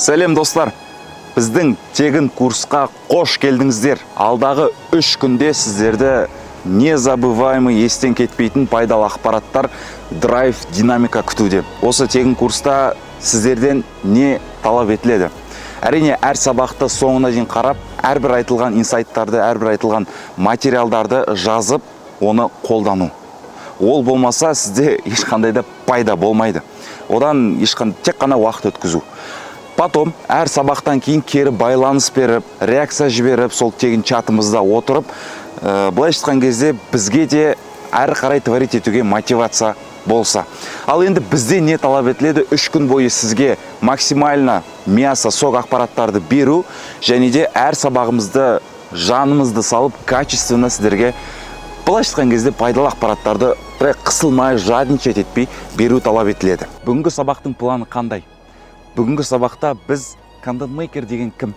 Сәлем, достар! Біздің тегін курсқа қош келдіңіздер! Алдағы 3 күнде сіздерді незабываемый, естен кетпейтін пайдалы ақпараттар, драйв, динамика күтуде. Осы тегін курста сіздерден не талап етіледі? Әрине, әр сабақты соңына дейін қарап, әрбір айтылған инсайттарды, әрбір айтылған материалдарды жазып, оны қолдану. Ол болмаса, сізде ешқандай да пайда болмайды одан, ешқандай, тек қана уақыт өткізу. Потом әр сабақтан кейін кері байланыс беріп, реакция жіберіп, сол тегін чатымызда отырып, былайша айтқан кезде, бізге де әрі қарай творить етуге мотивация болса. Ал енді бізде не талап етіледі? 3 күн бойы сізге максимально мясо, сок ақпараттарды беру және де әр сабағымызды жанымызды салып, качественно сіздерге, былайша айтқан кезде, пайдалы ақпараттарды бірақ қысылмай, жадничать етпей беру талап етіледі. Бүгінгі сабақтың планы қандай? Бүгінгі сабақта біз контент-мейкер деген кім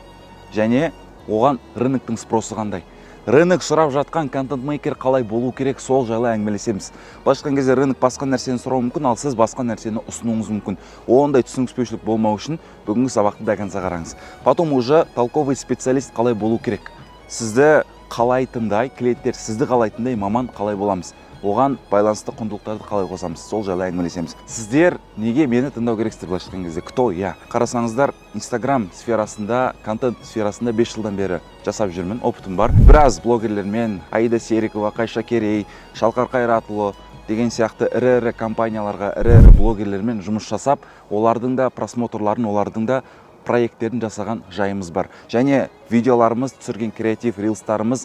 және оған рыноктың спросы қандай, рынок сұрап жатқан контент-мейкер қалай болу керек, сол жайлы әңгімелесеміз. Былайша айтқан кезде, рынок басқа нәрсені сұрауы мүмкін, ал сіз басқа нәрсені ұсынуыңыз мүмкін. Ондай түсініспеушілік болмау үшін бүгінгі сабақты до конца қараңыз. Потом уже толковый специалист қалай болу керек, сізді қалайтындай клиенттер, сізді қалайтындай маман қалай боламыз, оған байланысты құндылықтарды қалай қосамыз, сол жайлы әңгімелесеміз. Сіздер неге мені тыңдау керексіздер? Былайша айтқан кезде, кто я? Қарасаңыздар, Инстаграм сферасында, контент сферасында 5 жылдан бері жасап жүрмін, опытым бар. Біраз блогерлермен, Аида Серикова, Қайша Керей, Шалқар Қайратұлы деген сияқты ірі ірі компанияларға, ірі ірі блогерлермен жұмыс жасап, олардың да просмотрларын, олардың да проекттерін жасаған жайымыз бар. Және видеоларымыз, түсірген креатив рилстарымыз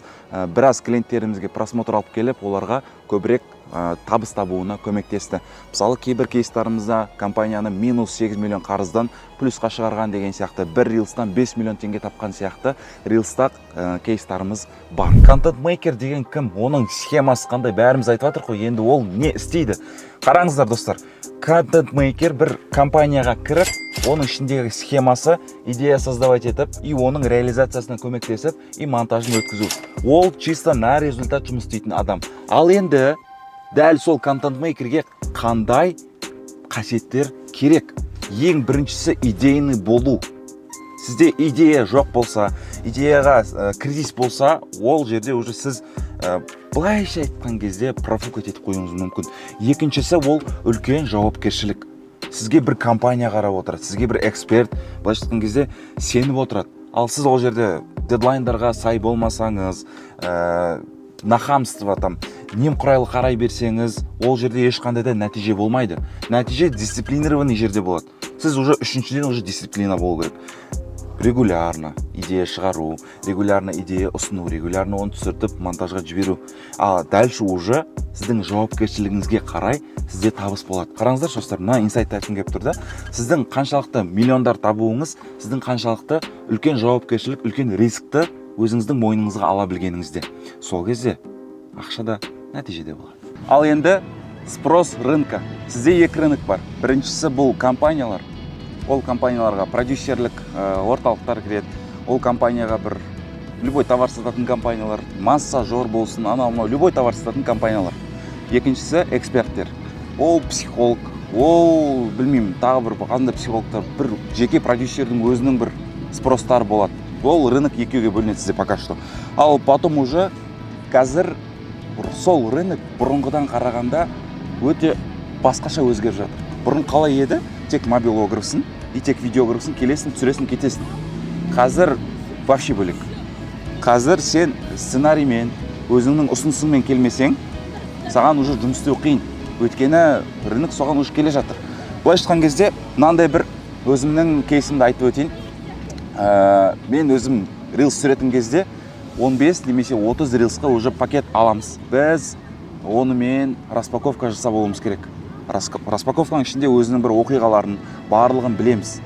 біраз клиенттерімізге просмотр алып келіп, оларға көбірек табыс табуына көмектесті. Мысалы, кейбір кейстарымызда компанияны минус 8 миллион қарыздан плюсқа шығарған деген сияқты, бір рилстан 5 миллион теңге тапқан сияқты рилста кейстарымыз бар. Контент мейкер деген кім, оның схемасы қандай? Бәріміз айтып жатырмық қой, енді ол не істейді? Қараңыздар, достар, контент мейкер бір компанияға кіріп, оның ішіндегі схемасы: идея создавать етіп и оның реализациясына көмектесіп, и монтажын өткізу. Ол чисто на результат жұмыс істейтін адам. Ал енді дәл сол контент мейкерге қандай қасиеттер керек? Ең біріншісі — идейный болу. Сізде идея жоқ болса, идеяға кризис болса, ол жерде уже сіз былайша айтқан кезде, профукать етіп қоюыңыз мүмкін. Екіншісі — ол үлкен жауапкершілік. Сізге бір компания қарап отырады, сізге бір эксперт, былайша айтқан кезде, сеніп отырады. Ал сіз ол жерде дедлайндарға сай болмасаңыз, нахамство там, немқұрайлы қарай берсеңіз, ол жерде ешқандай да нәтиже болмайды. Нәтиже дисциплинированный жерде болады. Сіз уже, үшіншіден, уже дисциплина болу керек: регулярно идея шығару, регулярно идея ұсыну, регулярно оны түсіртіп, монтажға жіберу. А дальше уже сіздің жауапкершілігіңізге қарай сізде табыс болады. Қараңыздаршы, достар, мына инсайтты айтқым келіп тұр да. Сіздің қаншалықты миллиондар табуыңыз сіздің қаншалықты үлкен жауапкершілік, үлкен рискті өзіңіздің мойныңызға ала білгеніңізде. Сол кезде ақша да, нәтиже де болады. Ал енді спрос рынка. Сізде екі рынок бар. Біріншісі — бұл компаниялар. Ол компанияларға продюсерлік орталықтар кіреді, ол компанияға бір любой товар сататын компаниялар, массажер болсын, анау мынау любой товар сататын компаниялар. Екіншісі — эксперттер. Ол психолог, ол, білмеймін, тағы бір қандай психологтар, бір жеке продюсердің өзінің бір спростары болады. Ол рынок екеуге бөлінеді сізде пока что. Ал потом уже қазір сол рынок бұрынғыдан қарағанда өте басқаша өзгеріп жатыр. Бұрын қалай еді? Тек мобилографсың и тек видеографсың, келесің, түсіресің, кетесің. Қазір вообще бөлек. Қазір сен сценариймен, өзіңнің ұсынысыңмен келмесең, саған уже жұмыс істеу қиын, өйткені рынок соған уже келе жатыр. Былайша айтқан кезде, мынандай бір өзімнің кейсімді айтып өтейін. Мен өзім рилс түсіретін кезде 15 немесе 30 рилсқа уже пакет аламыз. Біз онымен распаковка жасап алуымыз керек. Распаковканың ішінде өзінің бір оқиғаларын барлығын білеміз,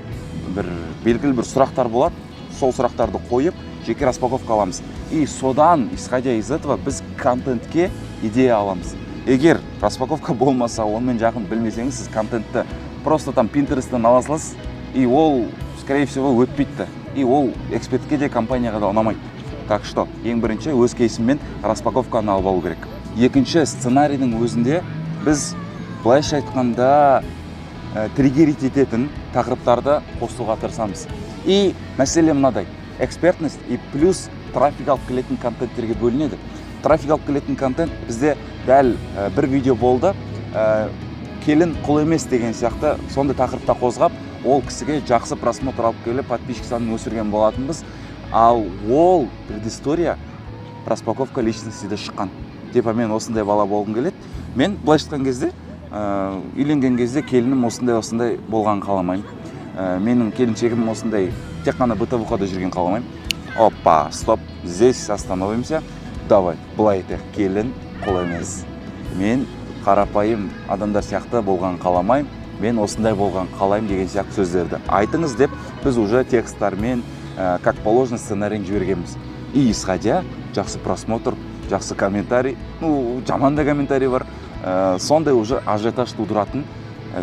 бір белгілі бір сұрақтар болады, сол сұрақтарды қойып, жеке распаковка аламыз. И содан, исходя из этого, біз контентке идея аламыз. Егер распаковка болмаса, онымен жақын білмесеңіз, сіз контентті просто там Пинтересттен ала саласыз, и ол, скорее всего, өтпейді да, и ол экспертке де, компанияға да ұнамайды. Так что ең бірінші өз кейсіммен распаковканы алып алу керек. Екінші, сценарийдің өзінде біз, былайша айтқанда, триггерить ететін тақырыптарды қосуға тырысамыз. И мәселе мынадай: экспертность и плюс трафик алып келетін контенттерге бөлінеді. Трафик алып келетін контент бізде дәл бір видео болды, «Келін құл емес» деген сияқты сондай тақырыпта қозғап, ол кісіге жақсы просмотр алып келіп, подписчик санын өсірген болатынбыз. Ал ол предыстория распаковка личности де шыққан, типа мен осындай бала болғым келеді, мен былайша айтқан кезде үйленген кезде келінім осындай осындай болғанын қаламаймын, менің келіншегім осындай тек қана бытовуха да жүрген қаламаймын. Опа, стоп, здесь остановимся. Давай былай айтайық: келін құл емес, мен қарапайым адамдар сияқты болғанын қаламаймын, мен осындай болғанын қалаймын деген сияқты сөздерді айтыңыз деп, біз уже тексттармен, как положено, сценарийін жібергенбіз. И исходя жақсы просмотр, жақсы комментарий, ну, жаман да комментарий бар, сондай уже ажиотаж тудыратын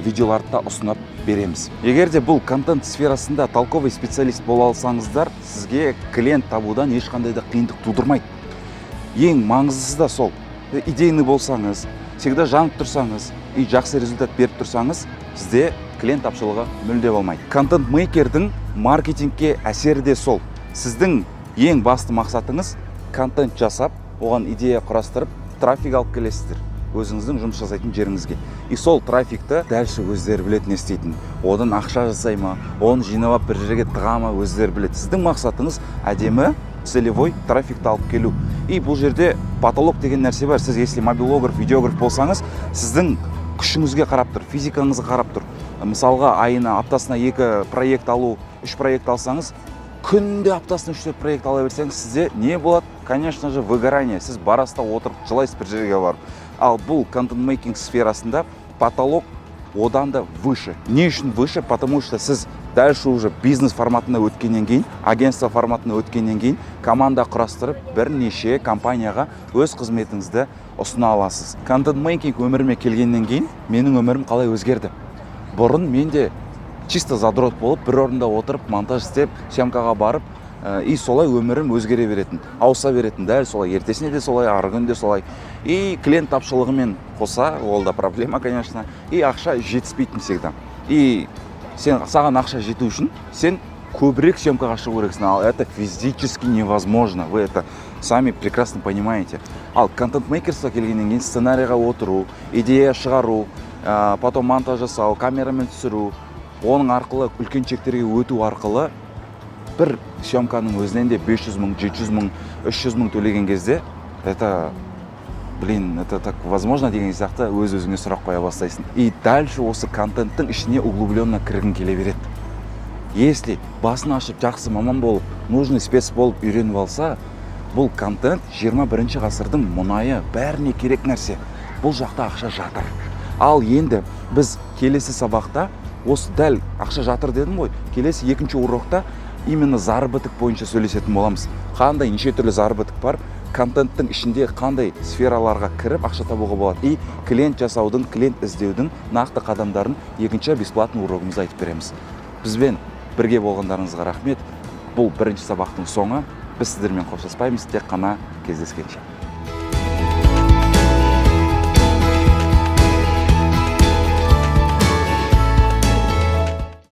видеоларды да ұсынып береміз. Егер де бұл контент сферасында толковый специалист бола алсаңыздар, сізге клиент табудан ешқандай да қиындық тудырмайды. Ең маңыздысы да сол: идейный болсаңыз, всегда жанып тұрсаңыз и жақсы результат беріп тұрсаңыз, сізде клиент тапшылығы мүлде болмайды. Контент мейкердің маркетингке әсері де сол: сіздің ең басты мақсатыңыз контент жасап, оған идея құрастырып, трафик алып келесіздер өзіңіздің жұмыс жасайтын жеріңізге. И сол трафикті дальше өздері біледі не істейтінін: одан ақша жасай ма, оны жинап алып бір жерге тыға ма, өздері біледі. Сіздің мақсатыңыз әдемі целевой трафикті алып келу. И бұл жерде потолок деген нәрсе бар. Сіз если мобилограф, видеограф болсаңыз, сіздің күшіңізге қарап тұр, физикаңызға қарап тұр. Мысалға, айына, аптасына екі проект алу, үш проект алсаңыз, күнде аптасына үш төрт проект ала берсеңіз, сізде не болады? Конечно же, выгорание. Сіз барасыз да, отырып жылайсыз бір жерге барып. Ал бұл контент-мейкинг сферасында потолок одан да выше. Не үшін выше? Потому что сіз дальше уже бизнес форматына өткеннен кейін, агентство форматына өткеннен кейін, команда құрастырып, бірнеше компанияға өз қызметіңізді ұсына аласыз. Контент-мейкинг өміріме келгеннен кейін менің өмірім қалай өзгерді? Бұрын мен де чисто задрот болып, бір орында отырып, монтаж істеп, съемкаға барып, и солай өмірім өзгере беретін, ауыса беретін. Дәл солай, ертесіне де солай, арғы күні де солай. И клиент тапшылығымен қоса ол да проблема, конечно. И ақша жетіспейтін всегда. И сен, саған ақша жету үшін сен көбірек съемкаға шығу керексің, ал это физически невозможно, вы это сами прекрасно понимаете. Ал контент-мейкерство келгеннен кейін сценарийға отыру, идея шығару, потом монтаж жасау, камерамен түсіру, оның арқылы үлкен чектерге өту арқылы бір съемканың өзінен де 500 мың, 700 мың, 300 мың төлеген кезде, это, блин, это так возможно деген сияқты өз өзіңе сұрақ қоя бастайсың. И дальше осы контенттің ішіне углубленно кіргің келе береді. Если басын ашып, жақсы маман болып, нужный спец болып үйреніп алса, бұл контент 21 ғасырдың мұнайы, бәріне керек нәрсе, бұл жақта ақша жатыр. Ал енді біз келесі сабақта осы дәл ақша жатыр дедім ғой, келесі екінші урокта именно заработок бойынша сөйлесетін боламыз: қандай, неше түрлі заработок бар, контенттің ішінде қандай сфераларға кіріп ақша табуға болады и клиент жасаудың, клиент іздеудің нақты қадамдарын екінші бесплатный урогымызда айтып береміз. Бізбен бірге болғандарыңызға рахмет. Бұл бірінші сабақтың соңы. Біз сіздермен қоштаспаймыз, тек қана кездескенше.